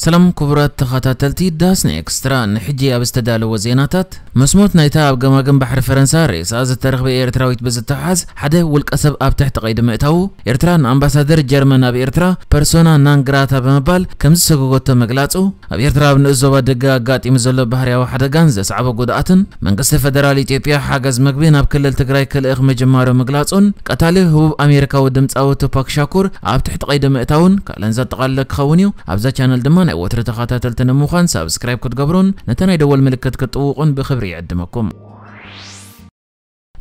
ሰላም ክቡራት ተኸታተልቲ ዳስና ኤክስትራ፣ ንሕጂ ኣብ ዝተዳለወ ዜናታት፣ ምስ ሞት ናይታ ኣብ ገማግም ባሕሪ ፈረንሳ ሬሳ ዝተረኽበ ኤርትራዊት ብዝተሓዝ ሓደ ውልቀ ሰብ ኣብ ትሕቲ ቀይዲ ምእታዉ፣ ኤርትራ ንኣምባሳደር ጀርመን ኣብ ኤርትራ ፐርሶና ናን ግራታ ብምባል ከም ዝሰጎገቶ ምግላጹ፣ ኣብ ኤርትራ ኣብ ንኡስ ዞባ ደገ ኣጋጢሙ ዘሎ ባህርያዊ ሓደጋን ዘስዓቦ ጉድኣትን፣ መንግስቲ ፈደራል ኢትዮጵያ ሓገዝ መግቢ ናብ ክልል ትግራይ ክልእኽ ምጅማሩ ምግላጹን፣ ቀታሊ ህቡብ ኣሜሪካዊ ድምጻዊ ቱፓክ ሻኩር ኣብ ትሕቲ ቀይዲ ምእታውን ካልእን ዘጠቓልለ ክኸውን እዩ። ኣብዛ ቻነል ድማ ናይ ወትሪ ተኸታተልቲ ንምዃን ሳብስክራይብ ክትገብሩን ነታ ናይ ደወል ምልክት ክትጥውቑን ብኽብሪ ይዕድመኩም።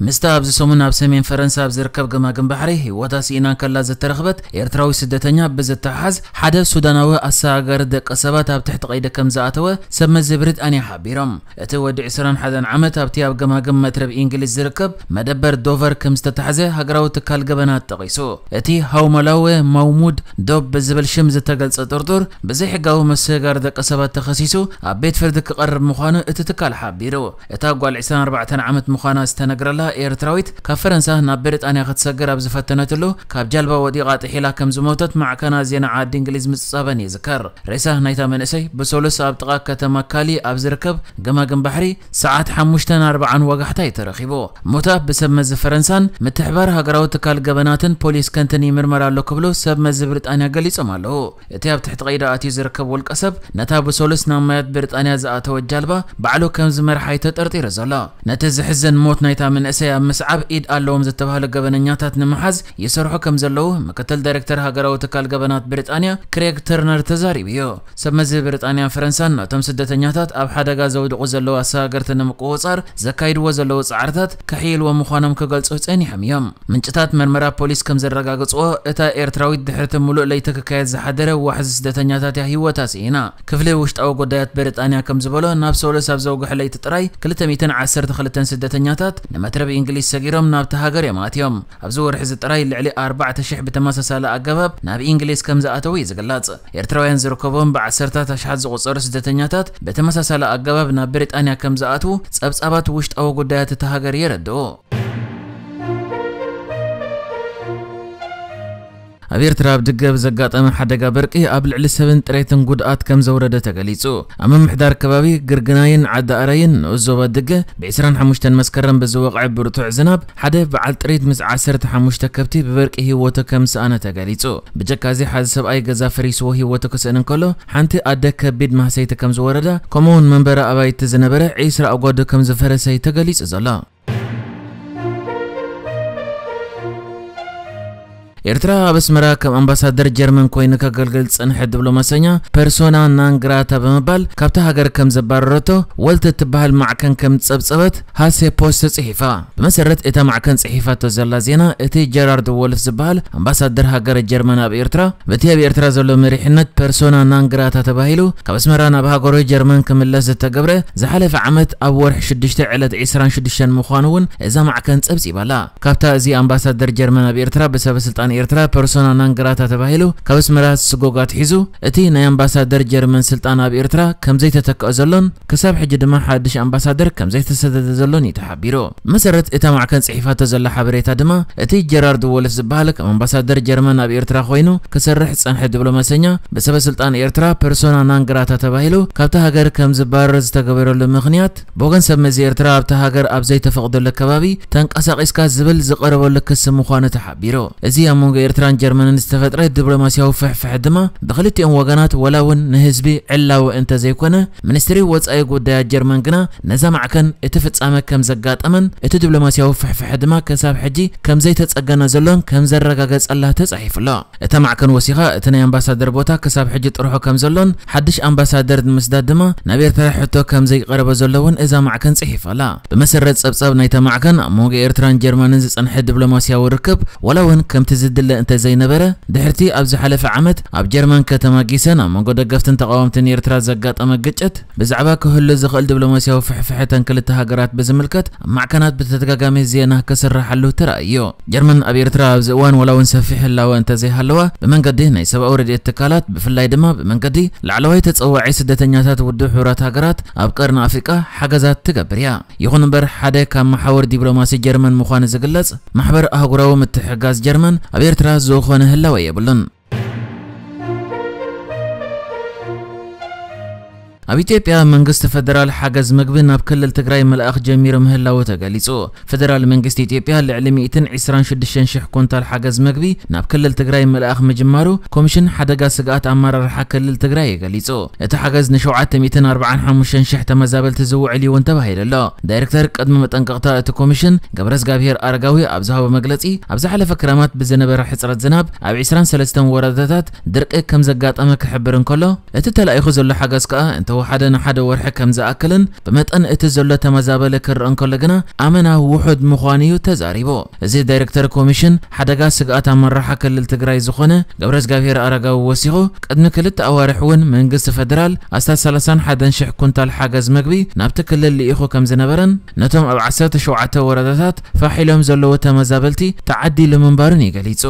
ምስታ ኣብዚ ሰሙን ኣብ ሰሜን ፈረንሳ ኣብ ዝርከብ ገማግም ባሕሪ ህይወታ ስኢና ከላ ዝተረኽበት ኤርትራዊ ስደተኛ ብዝተሓዝ ሓደ ሱዳናዊ ኣሰጋጋሪ ደቂ ሰባት ኣብ ትሕቲ ቀይዲ ከም ዝኣተወ ሰብ መዚ ብሪጣንያ ሓቢሮም። እቲ ወዲ ዕስራን ሓደን ዓመት ኣብቲ ኣብ ገማግም መትረብ እንግሊዝ ዝርከብ መደበር ዶቨር ከም ዝተታሕዘ ሃገራዊ ትካል ገበናት ጠቒሱ። እቲ ሃውማላወ ማውሙድ ዶብ ብዝብል ሽም ዝተገልጸ ጥርጡር ብዘይሕጋዊ ምስግጋር ደቂ ሰባት ተኸሲሱ ኣብ ቤት ፍርዲ ክቐርብ ምዃኑ እቲ ትካል ሓቢሩ። እታ ጓል ዕስራን ኣርባዕተን ዓመት ምዃና ዝተነግረላ ኤርትራዊት፣ ካብ ፈረንሳ ናብ ብሪጣንያ ክትሰግር ኣብ ዝፈተነትሉ፣ ካብ ጃልባ ወዲቓ ጥሒላ ከም ዝሞተት ማዕከናት ዜና ዓዲ እንግሊዝ ምጽብጻበን ይዝከር። ሬሳ ናይታ መንእሰይ ብሰሉስ ኣብ ጥቓ ከተማ ካሊ ኣብ ዝርከብ ገማግም ባሕሪ ሰዓት ሓሙሽተን ኣርባዓን ወጋሕታ እዩ ተረኺቡ። ሞታ ብሰብ መዚ ፈረንሳን ምትሕባር ሃገራዊ ትካል ገበናትን ፖሊስ ከንትን ይምርመር ኣሎ ክብሉ ሰብ መዚ ብሪጣንያ ገሊጾም ኣለዉ። እቲ ኣብ ትሕቲ ቀይዲ ኣትዩ ዝርከብ ውልቀ ሰብ፣ ነታ ብሰሉስ ናብ ማያት ብሪጣንያ ዝኣተወት ጃልባ ባዕሉ ከም ዝመርሓ እዩ ተጠርጢሩ ዘሎ። ነቲ ዝሕዝን ሞት ናይታ መንእሰይ ኣብ ምስዓብ ኢድ ኣለዎም ዝተባህሉ ገበነኛታት ንምሓዝ ይሰርሑ ከም ዘለዉ ምክትል ዳይሬክተር ሃገራዊ ትካል ገበናት ብሪጣንያ ክሬግ ተርነር ተዛሪቡ እዩ። ሰብ መዚ ብሪጣንያን ፈረንሳን ነቶም ስደተኛታት ኣብ ሓደጋ ዘውድቑ ዘለዉ ኣሰጋገርቲ ንምቁጽጻር ዘካይድዎ ዘለዉ ጻዕርታት ከሕይልዎ ምዃኖም ክገልጹ ጸኒሖም እዮም። ምንጭታት መርመራ ፖሊስ ከም ዘረጋገጽዎ፣ እታ ኤርትራዊት ድሕርቲ ምሉእ ለይቲ ክካየድ ዝሓደረ ዋሕዚ ስደተኛታት እያ ህይወታ ስኢና። ክፍሊ ውሽጣዊ ጉዳያት ብሪጣንያ ከም ዝበሎ፣ ናብ ሰሉስ ኣብ ዘውግሐ ለይቲ ጥራይ ክልተ ሚእትን ዓሰርተ ክልተን ስደተኛታት ንመትረብ እንግሊዝ ሰጊሮም ናብቲ ሃገር እዮም ኣትዮም። ኣብዚ ወርሒ እዚ ጥራይ ልዕሊ ኣርባዕተ ሽሕ ብተመሳሳሊ ኣገባብ ናብ እንግሊዝ ከም ዝኣተዉ እዩ ዝግለጽ። ኤርትራውያን ዝርከቦም ብዓሰርታት ኣሽሓት ዝቑጸሩ ስደተኛታት ብተመሳሳሊ ኣገባብ ናብ ብሪጣንያ ከም ዝኣትዉ ጸብጻባት ውሽጣዊ ጉዳያት እታ ሃገር የረድኡ። ኣብ ኤርትራ ኣብ ድገ ብዘጋጠመ ሓደጋ በርቂ ኣብ ልዕሊ ሰብን ጥሬትን ጉድኣት ከም ዘውረደ ተገሊጹ። ኣብ ምምሕዳር ከባቢ ግርግናይን ዓዲ ኣራይን ንኡስ ዞባ ድገ ብ ዕስራን ሓሙሽተን መስከረም ብዝወቕዐ ብርቱዕ ዝናብ ሓደ በዓል ጥሪት ምስ ዓሰርተ ሓሙሽተ ከብቲ ብበርቂ ህይወቱ ከም ዝሰኣነ ተገሊጹ። ብጀካዚ ሓደ ሰብኣይ ገዛ ፈሪስዎ ህይወቱ ክስእን እንከሎ፣ ሓንቲ ኣደ ከቢድ ማህሰይቲ ከም ዝወረዳ፣ ከምኡውን መንበሪ ኣባይቲ ዝነበረ ዒስራ ኣጓዱ ከም ዝፈረሰ እዩ ተገሊጹ ዘሎ። ኤርትራ ኣብ ኣስመራ ከም ኣምባሳደር ጀርመን ኮይኑ ከገልግል ዝጸንሐ ዲፕሎማሰኛ ፐርሶና ናን ግራታ ብምባል ካብታ ሃገር ከም ዘባረረቶ ወልት እትበሃል ማዕከን ከም ዝጸብጸበት ሃሴ ፖስት ጽሒፋ። ብመሰረት እታ ማዕከን ጽሒፋቶ ዘላ ዜና፣ እቲ ጀራርድ ወልፍ ዝበሃል ኣምባሳደር ሃገረ ጀርመን ኣብ ኤርትራ፣ በቲ ኣብ ኤርትራ ዘሎ መሪሕነት ፐርሶና ናን ግራታ ተባሂሉ ካብ ኣስመራ ናብ ሃገሩ ጀርመን ክምለስ ዝተገብረ ዝሓለፈ ዓመት ኣብ ወርሒ ሽዱሽተ ዕለት ዕስራን ሽዱሽተን ምዃኑ እውን እዛ ማዕከን ጸብጺባላ። ካብታ እዚ ኣምባሳደር ጀርመን ኣብ ኤርትራ ብሰበ ስልጣን ኤርትራ ፐርሶና ናን ግራታ ተባሂሉ ካብ ኣስመራ ስጎግ ኣትሒዙ፣ እቲ ናይ ኣምባሳደር ጀርመን ስልጣን ኣብ ኤርትራ ከም ዘይተተክኦ ዘሎን ክሳብ ሕጂ ድማ ሓድሽ ኣምባሳደር ከም ዘይተሰደደ ዘሎን እዩ ተሓቢሩ። ብመሰረት እታ ማዕከን ጽሒፋቶ ዘላ ሓበሬታ ድማ፣ እቲ ጀራርድ ወልፍ ዝበሃል ከም ኣምባሳደር ጀርመን ኣብ ኤርትራ ኮይኑ ክሰርሕ ዝጸንሐ ዲፕሎማሰኛ ብሰበ ስልጣን ኤርትራ ፐርሶና ናን ግራታ ተባሂሉ ካብታ ሃገር ከም ዝባረር ዝተገበረሉ ምኽንያት፣ ብወገን ሰብ መዚ ኤርትራ ኣብታ ሃገር ኣብ ዘይተፈቕደሉ ከባቢ ተንቀሳቒስካ ዝብል ዝቐረበሉ ክሲ ምዃኑ ተሓቢሩ። እዚ ኣብ መንጎ ኤርትራን ጀርመንን ዝተፈጥረ ዲፕሎማስያዊ ፍሕፍሕ ድማ ብክልቲኦም ወገናት ዋላ እውን ንህዝቢ ዕላዊ እንተዘይኮነ፣ ሚኒስትሪ ወጻኢ ጉዳያት ጀርመን ግና ነዛ ማዕከን እቲ ፍጻመ ከም ዘጋጠመን እቲ ዲፕሎማስያዊ ፍሕፍሕ ድማ ክሳብ ሕጂ ከም ዘይተጸገነ ዘሎን ከም ዘረጋገጸላ ተጻሒፉ ኣሎ። እታ ማዕከን ወሲኻ፣ እቲ ናይ ኣምባሳደር ቦታ ክሳብ ሕጂ ጥርሑ ከም ዘሎን ሓድሽ ኣምባሳደር ንምስዳድ ድማ ናብ ኤርትራ ሕቶ ከም ዘይቀረበ ዘሎ እውን እዛ ማዕከን ጽሒፋ ኣላ። ብመሰረት ጸብጻብ ናይታ ማዕከን፣ ኣብ መንጎ ኤርትራን ጀርመንን ዝጸንሐ ዲፕሎማስያዊ ርክብ ዋላ እውን ከምቲ ዝድለ እንተዘይነበረ፣ ድሕርቲ ኣብ ዝሓለፈ ዓመት ኣብ ጀርመን ከተማ ጊሰን ኣብ መንጎ ደገፍትን ተቓወምትን ኤርትራ ዘጋጠመ ግጭት ብዛዕባ ክህሉ ዝኽእል ዲፕሎማስያዊ ፍሕፍሐ እተን ክልተ ሃገራት ብዝምልከት ኣብ ማዕከናት ብተደጋጋሚ ዜና ክስረሓሉ ተራእዩ። ጀርመን ኣብ ኤርትራ ኣብዚ እዋን ዋላ እውን ሰፊሕ ህላወ እንተዘይሃለዋ፣ ብመንገዲ ናይ ሰብኣዊ ረድኤት ትካላት፣ ብፍላይ ድማ ብመንገዲ ላዕለዋይ ተጸዋዒ ስደተኛታት ውድብ ሕቡራት ሃገራት ኣብ ቀርኒ ኣፍሪቃ ሓገዛት ትገብር እያ። ይኹን እምበር፣ ሓደ ካብ መሓውር ዲፕሎማሲ ጀርመን ምዃኑ ዝግለጽ ማሕበር ኣህጉራዊ ምትሕግጋዝ ጀርመን ኣብ ኤርትራ ዝኾነ ህላወ የብሉን። ኣብ ኢትዮጵያ መንግስቲ ፈደራል ሓገዝ ምግቢ ናብ ክልል ትግራይ ምልኣኽ ጀሚሩ ምህላዉ ተገሊጹ። ፈደራል መንግስቲ ኢትዮጵያ ልዕሊ ሚእትን ዕስራን ሽዱሽተን ሽሕ ኩንታል ሓገዝ ምግቢ ናብ ክልል ትግራይ ምልኣኽ ምጅማሩ ኮሚሽን ሓደጋ ስግኣት ኣመራርሓ ክልል ትግራይ ገሊጹ። እቲ ሓገዝ ንሸውዓተ ሚእትን ኣርባዓን ሓሙሽተን ሽሕ ተመዛበልቲ ዝውዕል እዩ እውን ተባሂሉ ኣሎ። ዳይሬክተር ቅድመ መጠንቀቕታ እቲ ኮሚሽን ገብረዝጋብሄር ኣረጋዊ ኣብ ዝሃቦ መግለጺ፣ ኣብ ዝሓለፈ ክረማት ብዝነበረ ሕጽረት ዝናብ ኣብ ዕስራን ሰለስተን ወረዳታት ድርቂ ከም ዘጋጠመ ክሕብር እንከሎ፣ እቲ ተላኢኹ ዘሎ ሓገዝ ከኣ እንተወሓደ ንሓደ ወርሒ ከም ዝኣክልን ብመጠን እቲ ዘሎ ተመዛበለ ክርእ እንከሎ ግና ኣመና ውሑድ ምዃኑ እዩ ተዛሪቡ። እዚ ዳይሬክተር ኮሚሽን ሓደጋ ስግኣት ኣመራርሓ ክልል ትግራይ ዝኾነ ገብረዝጋብሄር ኣረጋዊ ወሲኹ፣ ቅድሚ ክልተ ኣዋርሕ እውን መንግስቲ ፈደራል ኣስታት ሰላሳን ሓደን ሽሕ ኩንታል ሓገዝ ምግቢ ናብቲ ክልል ልኢኹ ከም ዝነበረን ነቶም ኣብ ዓሰርተ ሸውዓተ ወረዳታት ፋሕ ኢሎም ዘለዉ ተመዛበልቲ ተዓዲሉ ምንባሩን እዩ ገሊጹ።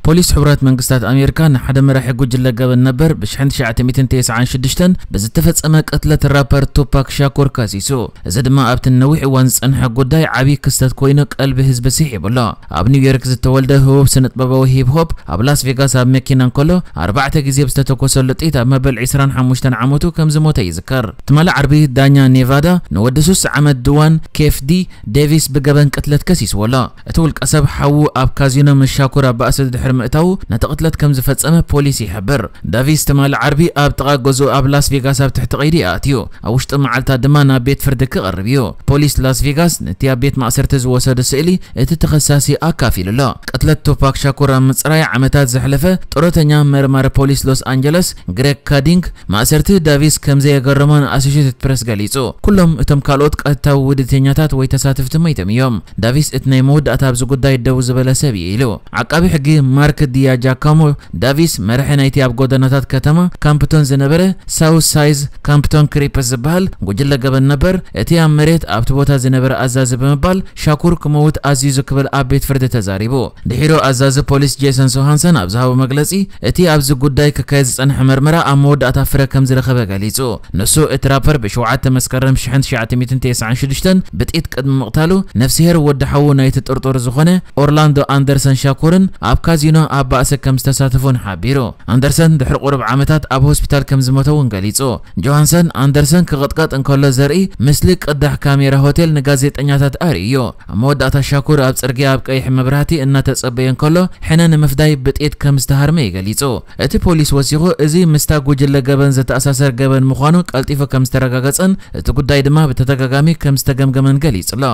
ፖሊስ ሕቡራት መንግስታት ኣሜሪካ ንሓደ መራሒ ጉጅለ ገበን ነበር ብ ሽሕን ትሽዓተ ሚእትን ተስዓን ሽዱሽተን ብዝተፈጸመ ቅትለት ራፐር ቱፓክ ሻኩር ከሲሱ። እዚ ድማ ኣብቲ ነዊሕ እዋን ዝጸንሐ ጉዳይ ዓብዪ ክስተት ኮይኑ ቀልቢ ህዝቢ ስሒቡ ኣሎ። ኣብ ኒውዮርክ ዝተወልደ ህቡብ ስነጥበባዊ ሂፕ ሆፕ ኣብ ላስ ቬጋስ ኣብ መኪና እንከሎ ኣርባዕተ ግዜ ብዝተተኮሰሉ ጥይት ኣብ መበል ዕስራን ሓሙሽተን ዓመቱ ከም ዝሞተ ይዝከር። ትማሊ ዓርቢ ዳኛ ኔቫዳ ንወዲ ሱሳ ዓመት ድዋን ኬፍ ዲ ዴቪስ ብገበን ቅትለት ከሲስዎ ኣሎ። እቲ ውልቀ ሰብ ሓዉ ኣብ ካዚኖ ምስ ሻኩር ኣብ ባእሲ ድሕሪ ምእታዉ ነቲ ቅትለት ከም ዝፈጸመ ፖሊስ ይሕብር። ዳቪስ ትማሊ ዓርቢ ኣብ ጥቓ ገዝኡ ኣብ ላስ ቬጋስ ኣብ ትሕቲ ቀይዲ እዩ ኣትዩ። ኣብ ውሽጢ መዓልታት ድማ ናብ ቤት ፍርዲ ክቐርብ እዩ። ፖሊስ ላስ ቬጋስ ነቲ ኣብ ቤት ማእሰርቲ ዝወሰዶ ስእሊ እቲ ተኸሳሲ ኣካፊሉ ኣሎ። ቅትለት ቱፓክ ሻኩር ኣብ ምጽራይ ዓመታት ዘሕለፈ ጡረተኛ መርማሪ ፖሊስ ሎስ ኣንጀለስ ግሬግ ካዲንግ ማእሰርቲ ዳቪስ ከም ዘየገረሞ ንኣሶሼትድ ፕረስ ገሊጹ። ኩሎም እቶም ካልኦት ቀጥታዊ ውድተኛታት ወይ ተሳተፍቲ ሞይቶም እዮም። ዳቪስ እቲ ናይ መወዳእታ ኣብዚ ጉዳይ ደው ዝበለ ሰብ እዩ ኢሉ። ዓቃቢ ሕጊ ማርክ ዲያጃካሞ ዳቪስ መራሒ ናይቲ ኣብ ጎደናታት ከተማ ካምፕቶን ዝነበረ ሳውዝ ሳይዝ ካምፕቶን ክሪፕስ ዝበሃል ጉጅለ ገበን ነበር፣ እቲ ኣብ መሬት ኣብቲ ቦታ ዝነበረ ኣዛዚ ብምባል ሻኩር ክመውት ኣዚዙ ክብል ኣብ ቤት ፍርዲ ተዛሪቡ። ድሒሩ ኣዛዚ ፖሊስ ጄሰን ሶሃንሰን ኣብ ዝሃቦ መግለጺ፣ እቲ ኣብዚ ጉዳይ ክካየድ ዝጸንሐ መርመራ ኣብ መወዳእታ ፍረ ከም ዝረኸበ ገሊጹ። ንሱ እቲ ራፐር ብሸውዓተ መስከረም ሽሕን ትሽዓተ ሚእትን ተስዓን ሽዱሽተን ብጥይት ቅድሚ ምቕታሉ፣ ነፍስሄር ወዲ ሓዉ ናይቲ ጥርጡር ዝኾነ ኦርላንዶ ኣንደርሰን ሻኩርን ኣብ ካዚኖ ኣብ ባእሲ ከም ዝተሳተፉን ሓቢሩ። ኣንደርሰን ድሕሪ ቁሩብ ዓመታት ኣብ ሆስፒታል ከም ዝሞተ እውን ገሊጹ። ጆሃንሰን ኣንደርሰን ክቕጥቀጥ እንከሎ ዘርኢ ምስሊ ቅዳሕ ካሜራ ሆቴል ንጋዜጠኛታት ኣርእዩ። ኣብ መወዳእታ ሻኩር ኣብ ጽርግያ ኣብ ቀይሕ መብራህቲ እናተጸበየ እንከሎ ሕነ ንምፍዳይ ብጥይት ከም ዝተሃርመ እዩ ገሊጹ። እቲ ፖሊስ ወሲኹ፣ እዚ ምስታ ጉጅለ ገበን ዝተኣሳሰር ገበን ምዃኑ ቀልጢፉ ከም ዝተረጋገጸን እቲ ጉዳይ ድማ ብተደጋጋሚ ከም ዝተገምገመን ገሊጹ ኣሎ።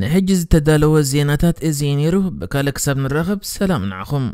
ንሕጂ ዝተዳለወ ዜናታት እዚ እዩ ነይሩ። ብካልእ ክሳብ ንራኸብ ሰላም ንዓኹም።